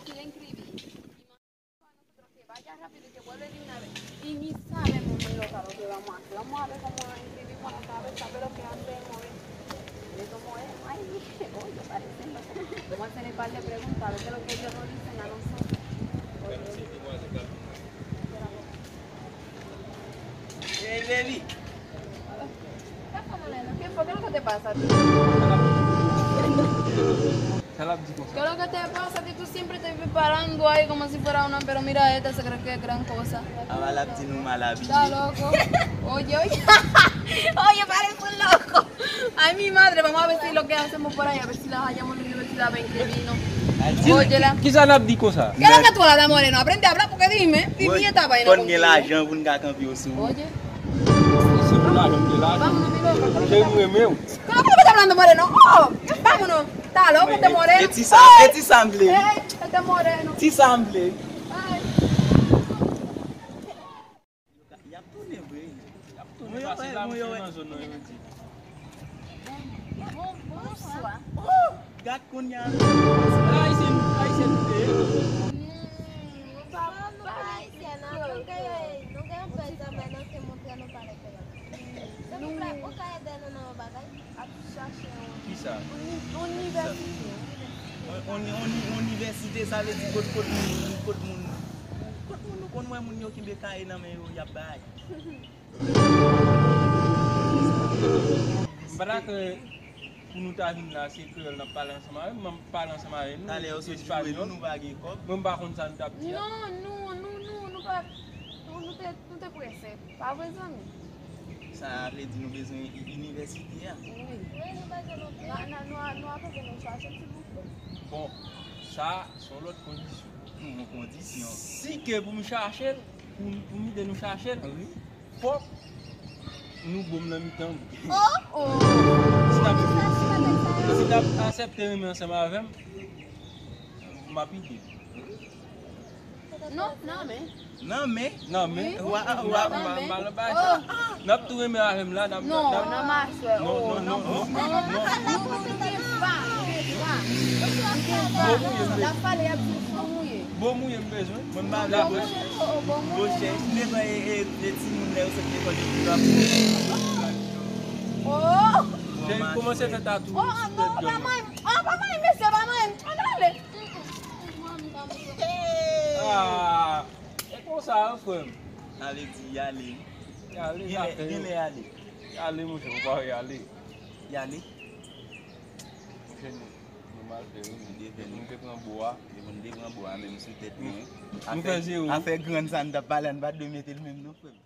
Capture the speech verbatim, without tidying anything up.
Escribí. Vaya rápido y que vuelve de una vez. Y ni sabemos ni lo que vamos a hacer. Vamos a ver cómo escribimos la cabeza, pero que hacemos, ¿eh? Le tomo, ¿eh? Ay, oye, parece loco. Vamos a hacerle par de preguntas, a ver qué es lo que ellos nos dicen a nosotros. Oye. Hey, baby. ¿Qué fue, Moreno? ¿Qué fue? ¿Qué es lo que te pasa a ti? Sa l ap di konsa. ¿Qué es lo que te pasa a ti? Tú siempre te vives parando ahí como si fuera una, pero mira esta, se cree que es gran cosa. Aba l ap di nou mal abitye. Está loco. Oye, oye. Oye, parece un loco. Ay, mi madre, vamos a ver si lo que hacemos por ahí, a ver si la hallamos en la universidad veinte vino. Óyela. Kisa n ap di konsa? ¿Qué es lo que tú hablas, Moreno? Aprende a hablar porque dime, dime esta vaina contigo. Fò n gen lajan pou n ka kanpe yo sou. Oye. Se pou lajan m gen lajan. Vámonos, mi loco. Cheri, m renmen w. ¿Cómo que me está hablando, Moreno? Oh, vámonos. Está loco este Moreno. E ti sa, e ti sa m vle. Ey, este Moreno. Ti sa m vle. Ay. Y ap tounen vre. Y ap tounen pase la, m fè nan zòn nan yo di. Bon, bonswa. Oh, gad kounye a. Ayisyen, ayisyen nou te ye. Hmm, nou pa, nou pa ayisyen, non, nou gen, nou gen pè zanmè nan ki montre nou pale kreyòl. Silvouplè, ou ka ede nou nan yon bagay? Ap chache yon, kisa? Yon ni-, yon inivèsite. Yon, yon, yon, yon inivèsite, sa vle di kot, kot moun, kot moun, kot moun nou konn wè moun yo kenbe kaye nan men yo, y ap bay. M pa ta kwè pou nou ta vin la, se kreyòl n ap pale ansanm avè m, m ap pale ansanm avè nou, talè yo sot jwe nou, nou pa gen kòb. Mwen, m pa konn sa nou t ap di a. Non, nou, nou, nou, nou pa, nou, nou te, nou te prese. Pa vre, zanmi? Sa vle di nou bezwen i-, inivèsite a. Wi. Wi, nou bezwen nou. N a, n a, nou a, nou a bezwen nou chache, silvouplè. Bon, sa, se yon lòt kondisyon. Yon kondisyon. Si ke pou m chache l, pou, pou m ede nou chache l, wi, fòk nou bon m nan mitan m. Oh! Oh! Si n ap, si n ap aksepte renmen ansanm avè m, m ap ede. Non, nan men. Nan men? Nan men. Wi. Wa, wa, wa. N ap tou renmen avè m la, n ap, non, n ap, nan machwè. Non, oh, non, non, non, non, non. Nou gen va, nou gen va. Nou gen va. N ap pale, y ap di w fò mouye. Bon mouye m bezwen. Mwen m pa vle bon mouye. Bon mouye. Bon chè. Devan e, e, e timoun nan yo sot lekòl yo pi rap. Oh! Cheri, kòmanse fè tatou. Oh, non, pa manyen. Oh, pa manyen, mesye, pa manyen. Ann ale. Ah, e konsa, wi, frè m. Sa vle di y ale. Y ale, genlè, genlè y ale. Y ale, monchè, ou pa wè y ale. Y ale. Monchè, nou, nou mal fè, wi. Nou devè nou. Nou te pran bo a. Depi nou te pran bo a, menm sou tèt nou, wi. Nou fè zewo. Afè, afè grann sa n t ap pale a, n pa t dwe mete l menm, non, frè m.